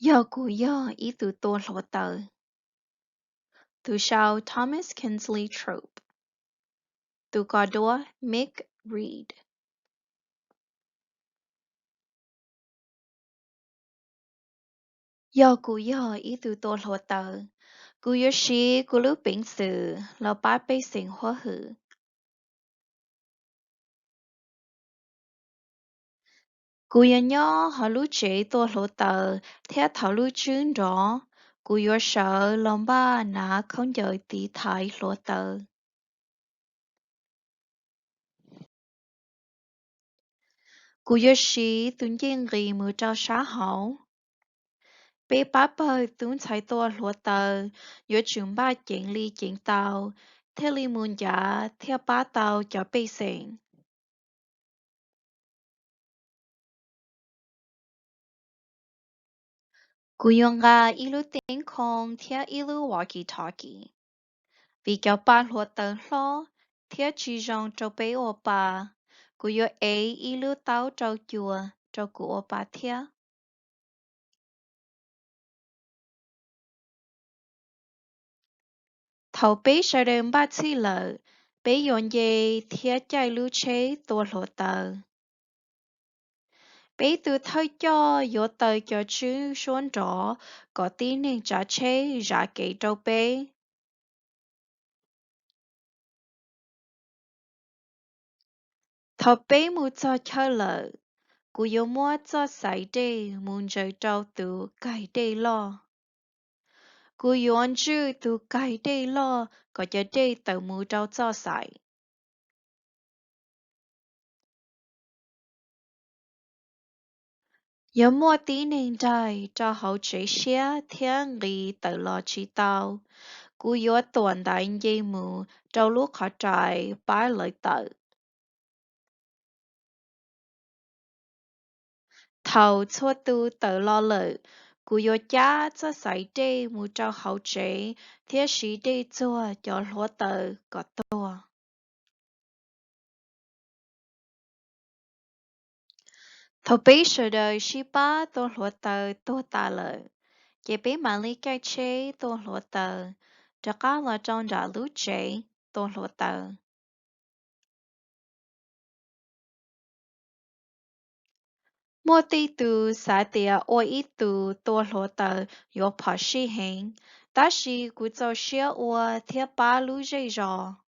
Yog kuv yog ib tug tua hluav taws. Tus sau Thomas Kinsley Trope. Tus kos duab Mick Reed. Yog kuv yog ib tug tua hluav taws, kuv yuav siv kuv lub peev xwm los pab pej xeem huab hwm. Kuv yuav nyob hauv lub tsev tua hluav taws thiab thaum lub tswb nrov, kuv yuav sawv los npaj hnav khaub ncaws tiv thaiv hluav taws. Kuv yuav siv tus ncej nqis mus rau sab hauv. Peb pab pawg tub ntxhais tua hluav taws yuav tsum npaj ceev li ceev tau thiaj li mus ncav thiab pab tau cov pej xeem. Kuv yuav nqa ib lub teeb khoo thiab ib lub walkie-talkie. Vim cov pa hluav taws hlob thiab tsis zoo rau peb ua pa, kuv yuav ev ib lub taub rau cua rau kuv ua pa thiab. Thaum peb sawv daws npaj txhij lawm, peb yuav nce thiab caij lub tsheb tua hluav taws. Peb tus thawj coj yuav taws cov tswb suab nrov kom tib neeg tsav tsheb zam kev rau peb. Thaum peb mus txog chaw lawm, kuv yuav muab txoj xaiv dej mus ntsaws rau tus kaig dej loj. Kuv yuav ntswj tus kaig dej loj kom cov dej tawm mus rau txoj xaiv. Yog muaj tib neeg nraig rau hauv tsev siab thiab nqis tawm los tsis tau, kuv yuav tuam ntaiv nce mus rau lub qhov rais pab lawv tawm. Thaum txhua tus tawm los lawm, kuv yuav cab txoj xaiv dej mus rau hauv tsev thiab siv dej txuag cov hluav taws kom tuag. Thaum peb sawv daws sib pab tua hluav taws tuag tas lawm, ces peb mam li caij tsheb tua hluav taws rov qab los rau nram lub tsev tua hluav taws. Muaj tej tus xav tias ua ib tus tua hluav taws yuav phom sij heev, tab sis kuv txaus siab ua thiab pab lub zej zos.